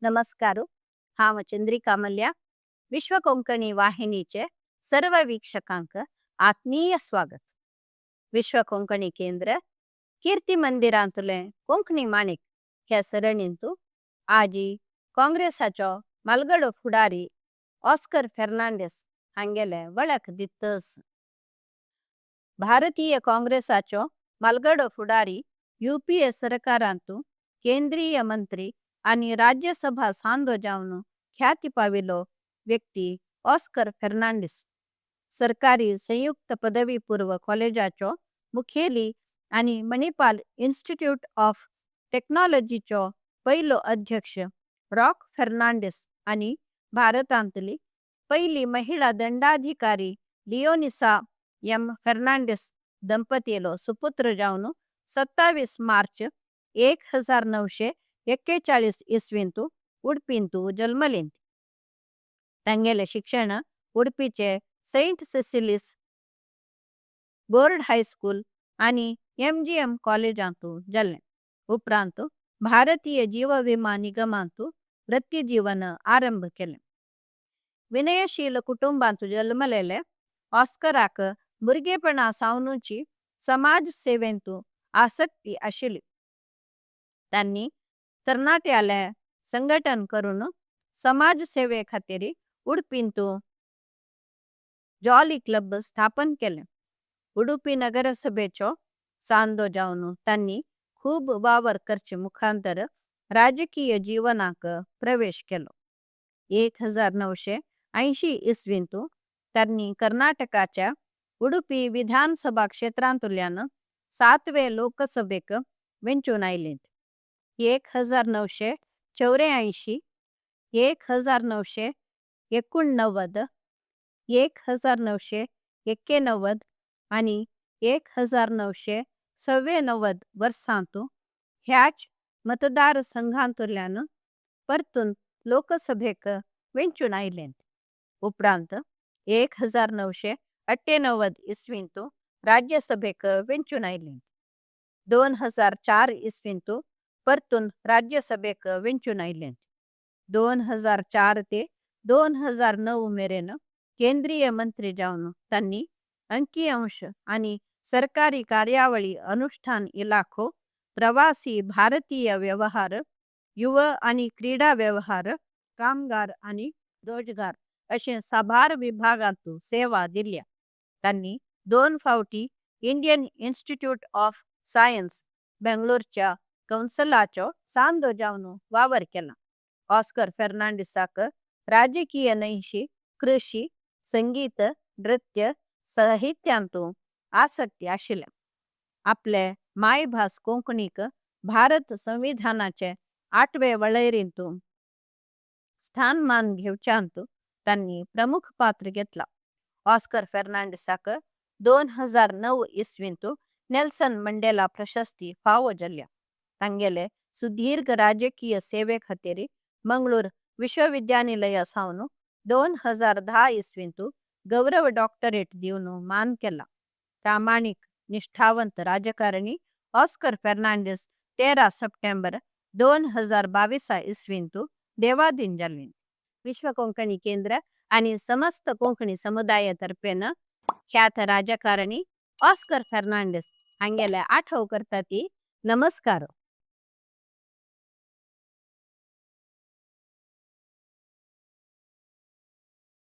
नमस्कार. हांव चंद्रिका मल्या. विश्व कोंकणी वाहिनीचे सर्व वीक्षकांक आत्मीय स्वागत. विश्व कोंकणी केंद्र कीर्ती मंदिरांतले कोंकणी माणिक ह्या सरणींतु आजी काँग्रेसाचो मालगडो फुडारी ऑस्कर फेर्नांडीस हांगेले वळख दितस. भारतीय काँग्रेसाचो मालगडो फुडारी यूपीए सरकारांतु केंद्रीय मंत्री आणि राज्यसभा सांदो जावन ख्याति पाविलो व्यक्ती ऑस्कर फेर्नांडीस. सरकारी संयुक्त पदवी पूर्व कॉलेजाचो मुखेली आणि मणिपाल इन्स्टिट्यूट ऑफ टेक्नॉलॉजीचो पहिलो अध्यक्ष रॉक फेर्नांडीस आणि भारतांतली पहिली महिला दंडाधिकारी लियोनिसा एम फेर्नांडीस दंपतीलो सुपुत्र जावन 27 मार्च 1941 इसवींतु उडपींतु जन्मलेंत. तांगेले शिक्षण उडपीचे सेंट सिसिलीस बोर्ड हायस्कूल आणि एमजीएम कॉलेजांतु जाल्लें. उपरांत भारतीय जीव विमा निगमांतु वृत्तिजीवन आरंभ केलें. विनयशील कुटुंबांतु जन्मलेले ऑस्कराक भुरगेपणा सावनूची समाज सेवेंतु आसक्ती आशिल्ली. तांणी तरणाट्याले संघटन करून समाज सेवे खातीर उडपींतु जॉली क्लब स्थापन केलें. उडुपी नगरसभेचो सांदो जावन तांणी खूब वावर करचे मुखांतर राजकीय जीवनाक प्रवेश केलो. 1980 इसवींतु तांणी कर्नाटकाच्या उडुपी विधानसभा क्षेत्रांतल्यान 7वे लोकसभेक वेंचून आयलें. 1984, 1989, 1991 आणि 1994 वर्सांतु ह्याच मतदारसंघांतल्यान परतून लोकसभेक वेंचून आयलें. उपरांत 1998 इसवींतु राज्यसभेक वेंचून आयलें. 2004 इसवींतु परतून राज्यसभेक वेंचून आयलें. 2004 ते 2009 मेरेन केंद्रीय मंत्री जावन तांणी अंकिअंश आणि सरकारी कार्यावळी अनुष्ठान इलाखो, प्रवासी भारतीय व्यवहार, युव आणि क्रीडा व्यवहार, कामगार आणि रोजगार अशे साबार विभागांतु सेवा दिल्या. तांणी 2 फावटी इंडियन इन्स्टिट्यूट ऑफ सायन्स बेंगलोरच्या कौन्सिलाचो सांदो जावन वावर केला. ऑस्कर फेर्नांडीसाक राजकीय न्हयशी कृषी, संगीत, नृत्य, साहित्यांतु आसक्ती आशिल्लें. आपले मायभास कोंकणीक भारत संविधानाचे 8वे वळेरींतु स्थानमान घेवच्यांतु तांणी प्रमुख पात्र घेतला. ऑस्कर फेर्नांडीसाक 2009 इसवींतु नेल्सन मंडेला प्रशस्ती फावो जाल्या. तांगेले सुदीर्घ राजकीय सेवे खातीर मंगळूर विश्वविद्यानिलय सावन 2010 इसवींतु गौरव डॉक्टरेट दिवन मान केला. प्रामाणिक निष्ठावंत राजकारणी ऑस्कर फेर्नांडीस 13 सप्टेंबर 2022 इसवींतु देवाधीन जाल्ले. विश्व कोंकणी केंद्र आणि समस्त कोंकणी समुदायातर्फेन ख्यात राजकारणी ऑस्कर फेर्नांडीस हांगेले आठव करता ती नमस्कार.